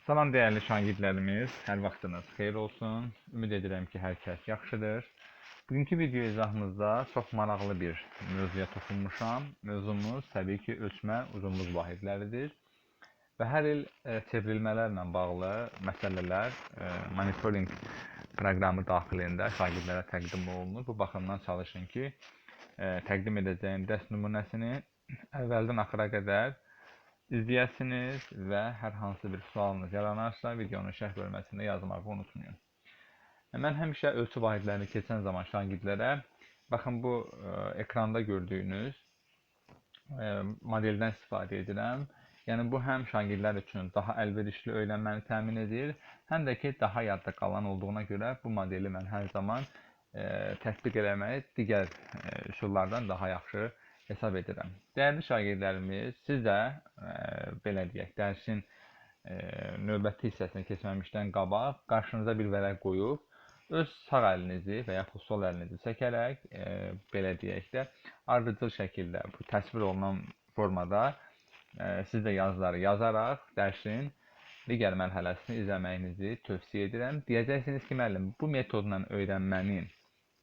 Salam dəyərli şagirdlərimiz, hər vaxtınız xeyir olsun. Ümid edirəm ki, hər kəs yaxşıdır. Bugünkü video izahımızda çox maraqlı bir mövzuya toxunmuşam. Mövzumuz təbii ki, ölçmə uzunluq vahidləridir. Və hər il çevrilmələrlə bağlı məsələlər monitorinq proqramı daxilində şagirdlərə təqdim olunur. Bu baxımdan çalışın ki, təqdim edəcəyim dərs nümunəsini əvvəldən axıra qədər izləyəsiniz və hər hansı bir sualınız yaranarsa, videonun şərh bölməsində yazmağı unutmayın. Mən həmişə ölçü vahidlərini keçən zaman şagirdlərə, baxın bu ekranda gördüyünüz modeldən istifadə edirəm. Yəni bu həm şagirdlər üçün daha əlverişli öyrənməni təmin edir, həm də ki, daha yadda qalan olduğuna görə bu modeli mən hər zaman tətbiq eləməyi digər üsullardan daha yaxşı hesab edirəm. Dəyərli şagirdlərimiz, siz də belə deyək, dərsin növbəti hissəsini keçməmişdən qabaq qarşınıza bir vərəq qoyub öz sağ əlinizi və yaxud sol əlinizi çəkərək belə deyək də ardıcıl şəkildə bu təsvir olunan formada siz də yazıları yazaraq dərsin digər mərhələsini izləməyinizi tövsiyə edirəm. Deyəcəksiniz ki, müəllim, bu metodla öyrənmənin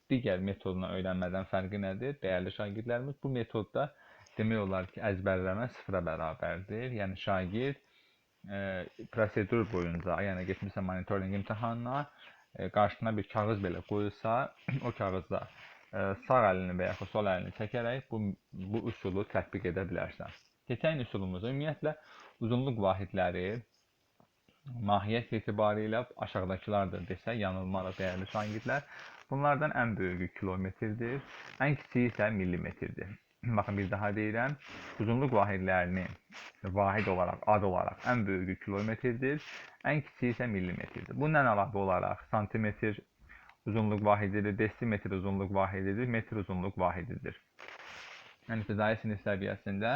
digər metodla öyrənmədən fərqi nədir? Dəyərli şagirdlərimiz, bu metodda demək olar ki, əzbərləmə sıfıra bərabərdir. Yəni şagird prosedur boyunca, yəni getmişsə monitorinq imtahanına, qarşısına bir kağız belə qoyulsa, o kağızda sağ əlini və yaxud sol əlini çəkərək bu üsulu tətbiq edə bilərsən. Keçən üsulumuza ümumiyyətlə uzunluq vahidləri mahiyyət etibarilə aşağıdakılardır desə yanılmarıq dəyərli şagirdlər. Bunlardan ən böyüyü kilometrdir, ən kiçiyi isə millimetrdir. Baxın, bir daha deyirəm, uzunluq vahidlərini vahid olaraq, ad olaraq ən böyüyü kilometrdir, ən kiçiyi isə millimetrdir. Bundan əlavə olaraq santimetr uzunluq vahididir, desimetr uzunluq vahididir, metr uzunluq vahididir. Yəni, ibtidai sinif səviyyəsində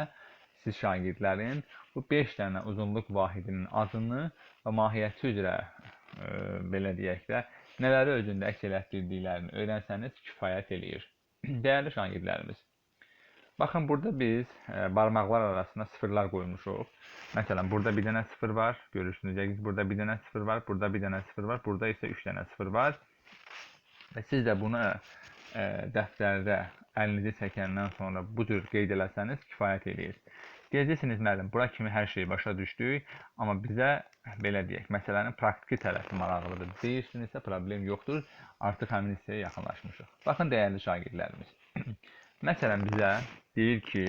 siz şagirdlərin bu 5 dənə uzunluq vahidinin adını və mahiyyəti üzrə, belə deyək də, nələri özündə əks elətdirdiklərini öyrənsəniz kifayət eləyir. Dəyərli şagirdlərimiz, baxın, burada biz barmaqlar arasına sıfırlar qoymuşuq. Məsələn, burada bir dənə sıfır var, görürsünüz, yəqin ki, burada bir dənə sıfır var, burada bir dənə sıfır var, burada isə 3 dənə sıfır var. Və siz də bunu dəftərdə əlinizi çəkəndən sonra bu cür qeyd eləsəniz kifayət eləyir. Deyəcəksiniz, müəllim, bura kimi hər şeyi başa düşdük, amma bizə, belə deyək, məsələnin praktiki tərəfi maraqlıdır. Deyirsinizsə, problem yoxdur, artıq həmin hissəyə yaxınlaşmışıq. Baxın, dəyərli şagirdlərimiz, məsələn, bizə deyir ki,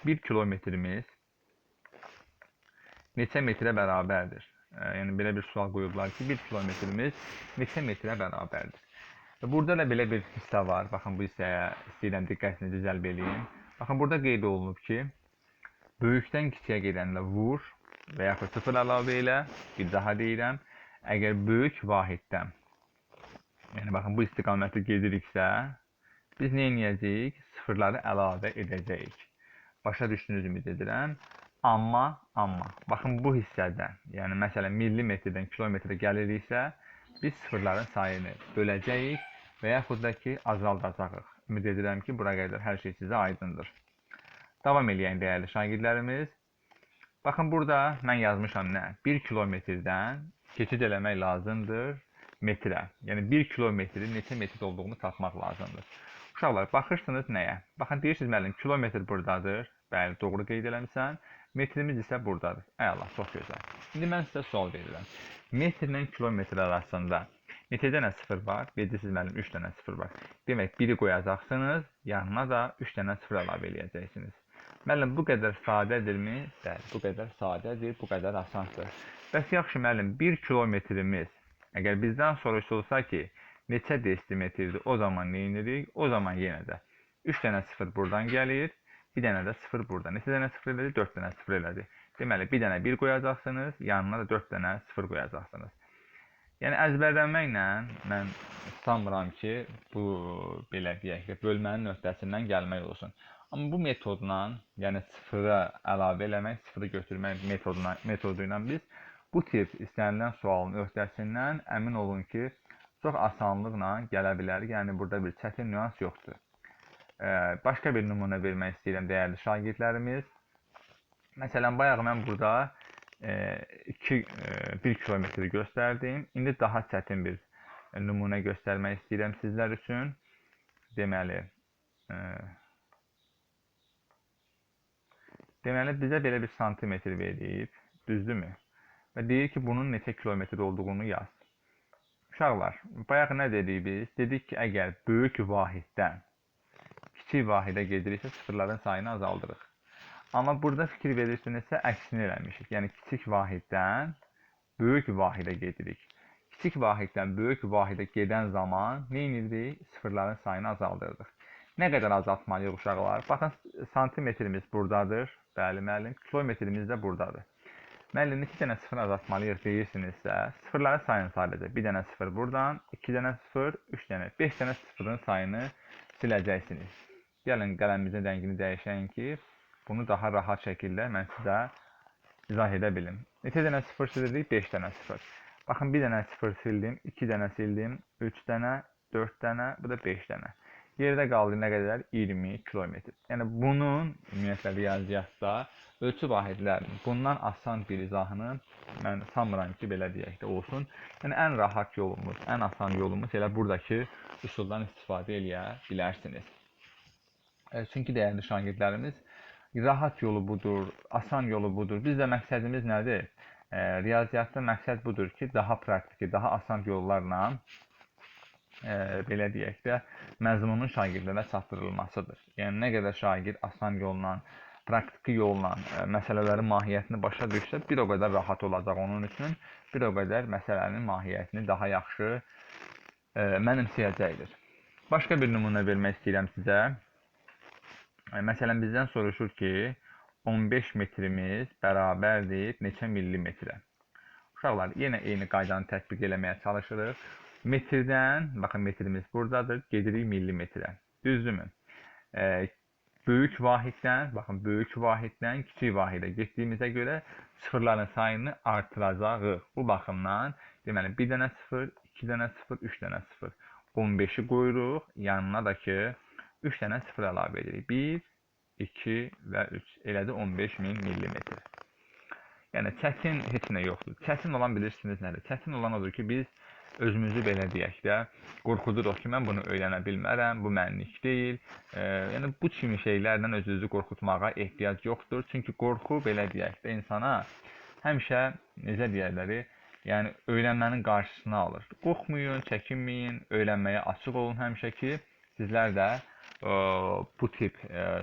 1 kilometrimiz neçə metrə bərabərdir? Yəni, belə bir sual qoyublar ki, 1 kilometrimiz neçə metrə bərabərdir? Burada da belə bir hissə var. Baxın, bu hissəyə istəyirəm diqqətinizi cəlb eləyim. Baxın, burada qeyd olunub ki, böyükdən kiçiyə gedəndə vur və yaxud sıfır əlavə elə, bir daha deyirəm, əgər böyük vahiddən, yəni baxın, bu istiqamətdə gediriksə, biz nə edəcəyik? Sıfırları əlavə edəcəyik. Başa düşdüyünüzü ümid edirəm. Amma, baxın, bu hissədən, yəni məsələn, millimetrdən kilometrə gəliriksə, biz sıfırların sayını böləcəyik və yaxud da ki, azaldacağıq. Ümid edirəm ki, bura qədər hər şey sizə aydındır. Davam eləyən dəyərli şagirdlərimiz. Baxın, burada mən yazmışam nə? 1 kilometrdən keçid eləmək lazımdır metrə. Yəni, 1 kilometrin neçə metr olduğunu tapmaq lazımdır. Uşaqlar, baxırsınız nəyə? Baxın, deyirsiniz, müəllim, kilometr buradadır. Bəli, doğru qeyd eləmişsən. Metrimiz isə buradadır. Əla, çox gözəl. İndi mən sizə sual verirəm. Metrlə kilometr arasında neçə dənə sıfır var? Bilirsiniz, müəllim, 3 dənə sıfır var. Demək, biri qoyacaqsınız, yanına da 3 dənə sıfır əlavə eləyəcəksiniz. Müəllim, bu qədər sadədirmi? Bəli, bu qədər sadədir, bu qədər asandır. Bəs yaxşı, müəllim, 1 kilometrimiz, əgər bizdən soruşulsa ki, neçə desimetrdir, o zaman nə edirik? O zaman yenə də 3 dənə sıfır buradan gəlir, bir dənə də sıfır buradan. Neçə dənə sıfır elədi? 4 dənə sıfır elədi. Deməli, bir dənə 1 qoyacaqsınız, yanına da 4 dənə sıfır qoyacaqsınız. Yəni, əzbərlənməklə mən sanmıram ki, bu, belə deyək ki, bölmənin öhdəsindən gəlmək olsun. Amma bu metodla, yəni sıfıra əlavə eləmək, sıfırı götürmək metodu ilə biz bu tip istənilən sualın öhdəsindən əmin olun ki, çox asanlıqla gələ bilər. Yəni, burada bir çətin nüans yoxdur. Başqa bir nümunə vermək istəyirəm, dəyərli şagirdlərimiz. Məsələn, bayaq mən burada 1 kilometri göstərdim. İndi daha çətin bir nümunə göstərmək istəyirəm sizlər üçün. Deməli, bizə belə bir santimetr verib, düzdürmü? Və deyir ki, bunun neçə kilometr olduğunu yaz. Uşaqlar, bayaq nə dedik biz? Dedik ki, əgər böyük vahiddən kiçik vahidə gediriksə, sıfırların sayını azaldırıq. Amma burada fikir verirsinizsə, əksini eləmişik. Yəni, kiçik vahiddən böyük vahidə gedirik. Kiçik vahiddən böyük vahidə gedən zaman nə edirik? Sıfırların sayını azaldırdıq. Nə qədər azaltmalıyıq uşaqlar? Baxın, santimetrimiz buradadır. Bəli, müəllim. Kilometrimiz də buradadır. Müəllim, neçə dənə sıfır azaltmalıyıq deyirsinizsə, sıfırların sayını sadəcə. Bir dənə sıfır buradan, 2 dənə sıfır, 3 dənə, 5 dənə sıfırın sayını siləcəksiniz. Gəlin, qələmimizin rəngini dəyişəyin ki, bunu daha rahat şəkildə mən sizə izah edə bilim. Neçə dənə sıfır silirdik? 5 dənə sıfır. Baxın, bir dənə sıfır sildim, 2 dənə sildim, 3 dənə, 4 dənə, bu da 5 dənə. Yerdə qaldı nə qədər? 20 kilometr. Yəni, bunun ümumiyyətlə riyaziyyatda ölçü vahidlərinin bundan asan bir izahını mən sanmıram ki, belə deyək də olsun. Yəni, ən rahat yolumuz, ən asan yolumuz elə buradakı üsuldan istifadə eləyə bilərsiniz. Çünki dəyərli şagirdlərimiz, rahat yolu budur, asan yolu budur. Biz də məqsədimiz nədir? Riyaziyyatda məqsəd budur ki, daha praktiki, daha asan yollarla belə deyək də, məzmunun şagirdlərə çatdırılmasıdır. Yəni, nə qədər şagird asan yolla, praktiki yolla məsələlərin mahiyyətini başa düşsə, bir o qədər rahat olacaq onun üçün, bir o qədər məsələnin mahiyyətini daha yaxşı mənimsəyəcəkdir. Başqa bir nümunə vermək istəyirəm sizə. Məsələn, bizdən soruşur ki, 15 metrimiz bərabərdir neçə millimetrə? Uşaqlar, yenə eyni qaydanı tətbiq eləməyə çalışırıq. Metrdən, baxın, metrimiz buradadır, gedirik millimetrə. Düzdürmü? Böyük vahiddən, baxın, böyük vahiddən kiçik vahidə getdiyimizə görə sıfırların sayını artıracağıq. Bu baxımdan, deməli, 1 dənə sıfır, 2 dənə sıfır, 3 dənə sıfır. 15-i qoyuruq, yanına da ki, 3 dənə sıfır əlavə edirik. 1, 2 və 3. Elədir 15.000 millimetr. Yəni, çətin heç nə yoxdur. Çətin olan bilirsiniz nədir? Çətin olan odur ki, biz özümüzü belə deyək də, qorxuduruq ki, mən bunu öyrənə bilmərəm, bu mənlik deyil. Yəni, bu kimi şeylərlə özünüzü qorxutmağa ehtiyac yoxdur. Çünki qorxu, belə deyək də, insana həmişə, necə deyərləri, yəni, öyrənmənin qarşısını alır. Qorxmayın, çəkinməyin, öyrənməyə açıq olun həmişə ki, sizlər də bu tip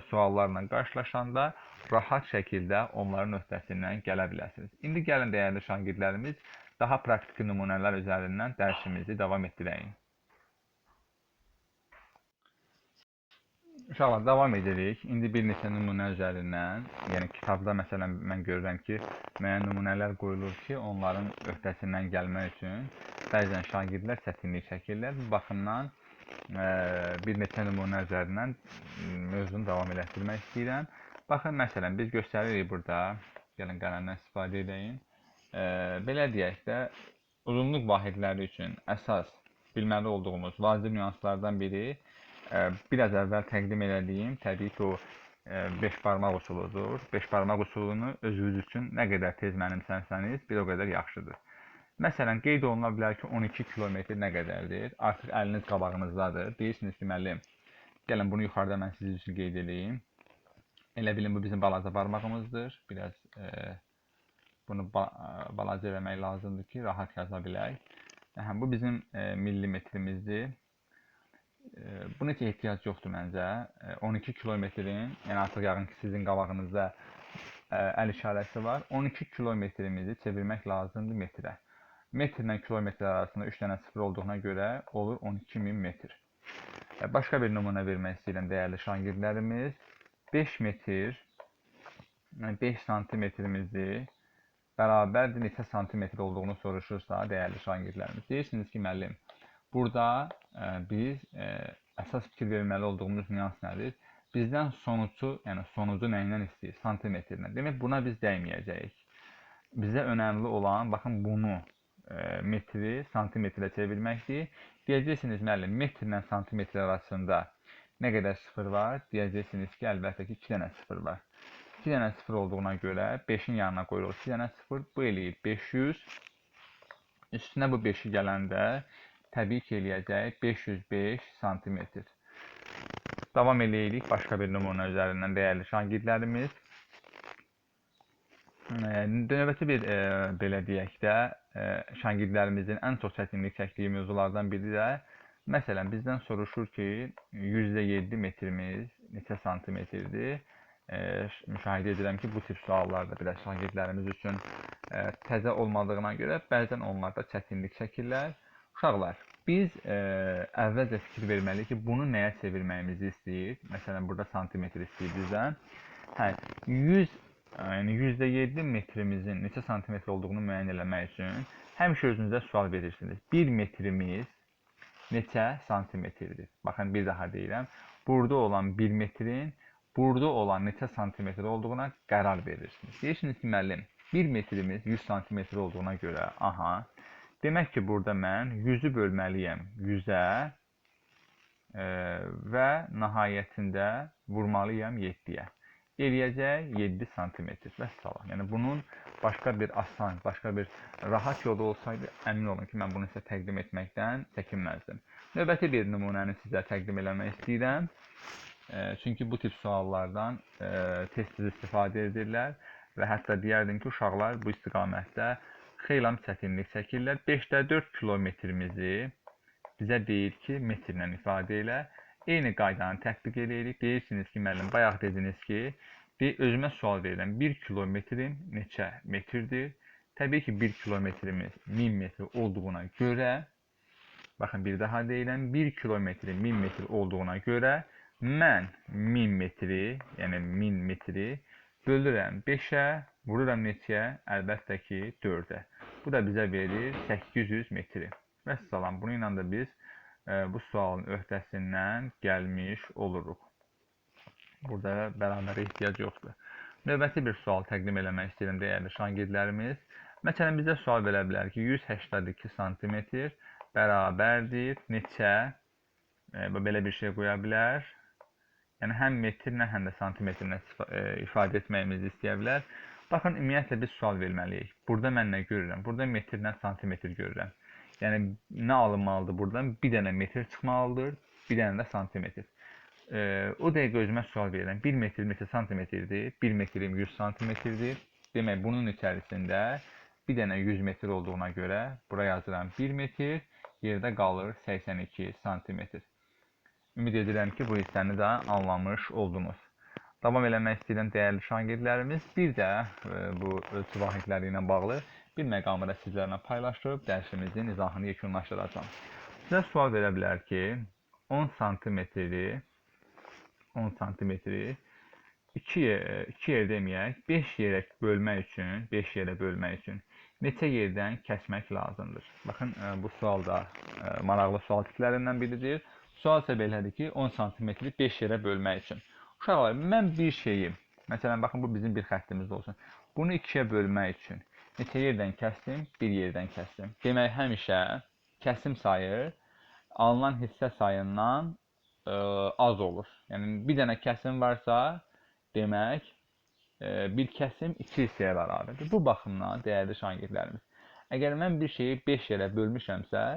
suallarla qarşılaşanda rahat şəkildə onların öhdəsindən gələ biləsiniz. İndi gəlin, dəyərli şagirdlərimiz, daha praktiki nümunələr üzərindən dərsimizi davam etdirəyim. Uşaqlar, davam edirik. İndi bir neçə nümunə üzərindən, yəni kitabda məsələn mən görürəm ki, müəyyən nümunələr qoyulur ki, onların öhdəsindən gəlmək üçün bəzən şagirdlər çətinlik çəkirlər. Bu baxımdan bir neçə nümunə üzərindən mövzunu davam elətdirmək istəyirəm. Baxın, məsələn, biz göstəririk burada, gəlin qələmdən istifadə edəyin. Belə deyək də, uzunluq vahidləri üçün əsas bilməli olduğumuz vacib nüanslardan biri, biraz əvvəl təqdim elədiyim, təbii ki, o 5 barmaq üsuludur. 5 barmaq üsulunu özünüz üçün nə qədər tez mənimsənsəniz, bir o qədər yaxşıdır. Məsələn, qeyd oluna bilər ki, 12 kilometr nə qədərdir? Artıq əliniz qabağınızdadır. Deyirsiniz ki, müəllim, gəlin bunu yuxarıda mən sizin üçün qeyd edeyim. Elə bilin, bu bizim balaca barmağımızdır. Biraz bunu balaca eləmək lazımdır ki, rahat yaza bilək. Bu bizim millimetrimizdir. Buna heç ehtiyac yoxdur məncə. 12 kilometrin, yəni artıq yəqin ki, sizin qabağınızda əl işarəsi var. 12 kilometrimizi çevirmək lazımdır metrə. Metrlə kilometr arasında 3 dənə sıfır olduğuna görə olur 12.000 metr. Başqa bir nümunə vermək istəyirəm dəyərli şagirdlərimiz. 5 metr, yəni 5 santimetrimizi bərabərdir neçə santimetr olduğunu soruşursa dəyərli şagirdlərimiz. Deyirsiniz ki, müəllim, burada biz əsas fikir verməli olduğumuz nüans nədir? Bizdən sonucu, yəni sonucu nə ilə istəyir? Santimetrlə. Demək, buna biz dəyməyəcəyik. Bizə önəmli olan, baxın, bunu metri santimetrə çevirməkdir. Deyəcəksiniz, müəllim, metrlə santimetr arasında nə qədər sıfır var? Deyəcəksiniz ki, əlbəttə ki, 2 dənə sıfır var. 2 dənə 0 olduğuna görə 5-in yanına qoyuruq 2 dənə 0, bu eləyir 500. Üstünə bu 5-i gələndə təbii ki, eləyəcək 505 santimetr. Davam eləyirik başqa bir nümunə üzərindən dəyərli şagirdlərimiz. Növbəti bir belə deyək də, şagirdlərimizin ən çox çətinlik çəkdiyi mövzulardan biri də, məsələn, bizdən soruşur ki, 107 metrimiz neçə santimetrdir? Müşahidə edirəm ki, bu tip suallarda belə şagirdlərimiz üçün təzə olmadığına görə bəzən onlar da çətinlik çəkirlər. Uşaqlar, biz əvvəlcə fikir verməliyik ki, bunu nəyə çevirməyimizi istəyir? Məsələn, burada santimetr istəyir bizdən. Hə, 100, yəni 107 metrimizin neçə santimetr olduğunu müəyyən eləmək üçün həmişə özünüzə sual verirsiniz. 1 metrimiz neçə santimetrdir? Baxın, bir daha deyirəm. Burada olan 1 metrin burada olan neçə santimetr olduğuna qərar verirsiniz. Deyirsiniz ki, müəllim, 1 metrimiz 100 santimetr olduğuna görə, aha, demək ki, burada mən 100-ü bölməliyəm 100-ə və nəhayətində vurmalıyam 7-yə. Eləyəcək 7 santimetr. Vəssalam. Yəni, bunun başqa bir asan, başqa bir rahat yolu olsaydı, əmin olun ki, mən bunu sizə təqdim etməkdən çəkinməzdim. Növbəti bir nümunəni sizə təqdim eləmək istəyirəm. Çünki bu tip suallardan tez-tez istifadə edirlər və hətta deyərdim ki, uşaqlar bu istiqamətdə xeyli çətinlik çəkirlər. 5,4 kilometrimizi bizə deyir ki, metrlə ifadə elə. Eyni qaydanı tətbiq eləyirik. Deyirsiniz ki, müəllim, bayaq dediniz ki, özümə sual verirəm. 1 kilometrim neçə metrdir? Təbii ki, 1 kilometrimiz 1000 metr olduğuna görə, baxın, bir daha deyirəm, 1 kilometrim 1000 metr olduğuna görə mən 1000 metri, yəni 1000 metri bölürəm 5-ə, vururam neçəyə? Əlbəttə ki, 4-ə. Bu da bizə verir 800 metri. Vəssalam, bununla da biz bu sualın öhdəsindən gəlmiş oluruq. Burada bərabərə ehtiyac yoxdur. Növbəti bir sual təqdim eləmək istəyirəm dəyərli şagirdlərimiz. Məsələn, bizə sual verə bilər ki, 182 santimetr bərabərdir neçə? Belə bir şey qoya bilər. Yəni, həm metrlə, həm də santimetrlə ifadə etməyimizi istəyə bilər. Baxın, ümumiyyətlə biz sual verməliyik. Burada mən nə görürəm? Burada metrlə santimetr görürəm. Yəni, nə alınmalıdır buradan? Bir dənə metr çıxmalıdır, bir dənə də santimetr. O dəqiqə özümə sual verirəm. 1 metr neçə santimetrdir? 1 metrim 100 santimetrdir. Demək, bunun içərisində bir dənə 100 metr olduğuna görə bura yazıram 1 metr, yerdə qalır 82 santimetr. Ümid edirəm ki, bu hissəni də anlamış oldunuz. Davam eləmək istəyirəm dəyərli şagirdlərimiz. Bir də bu ölçü vahidləri ilə bağlı bir məqamı da sizlərlə paylaşıb dərsimizin izahını yekunlaşdıracağam. Sizə sual verə bilər ki, 10 santimetri 2 yer deməyək, 5 yerə bölmək üçün, 5 yerə bölmək üçün neçə yerdən kəsmək lazımdır? Baxın, bu sual da maraqlı sual tiplərindən biridir. Sual isə belədir ki, 10 santimetri 5 yerə bölmək üçün. Uşaqlar, mən bir şeyi, məsələn, baxın, bu bizim bir xəttimiz olsun. Bunu 2-yə bölmək üçün neçə yerdən kəsdim? Bir yerdən kəsdim. Demək, həmişə kəsim sayı alınan hissə sayından az olur. Yəni, bir dənə kəsim varsa, demək, bir kəsim 2 hissəyə bərabərdir. Bu baxımdan, dəyərli şagirdlərimiz, əgər mən bir şeyi 5 yerə bölmüşəmsə,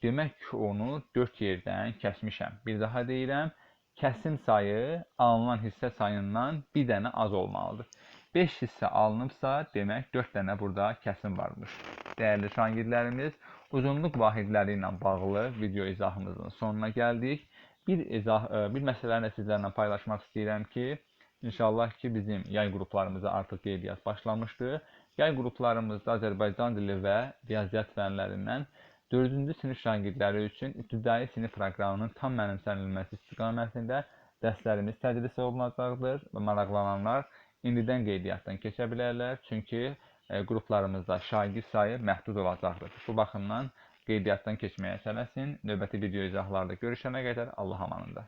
demək ki, onu 4 yerdən kəsmişəm. Bir daha deyirəm, kəsim sayı alınan hissə sayından bir dənə az olmalıdır. 5 hissə alınıbsa, demək 4 dənə burada kəsim varmış. Dəyərli şagirdlərimiz, uzunluq vahidləri ilə bağlı video izahımızın sonuna gəldik. Bir məsələni sizlərlə paylaşmaq istəyirəm ki, inşallah ki, bizim yay qruplarımıza artıq qeydiyyat başlamışdı. Yay qruplarımızda Azərbaycan dili və riyaziyyat fənlərindən 4-cü sinif şagirdləri üçün ibtidai sinif proqramının tam mənimsənilməsi istiqamətində dərslərimiz tədris olunacaqdır və maraqlananlar indidən qeydiyyatdan keçə bilərlər. Çünki qruplarımızda şagird sayı məhdud olacaqdır. Bu baxımdan qeydiyyatdan keçməyə tələsin. Növbəti video izahlarda görüşənə qədər Allah amanında.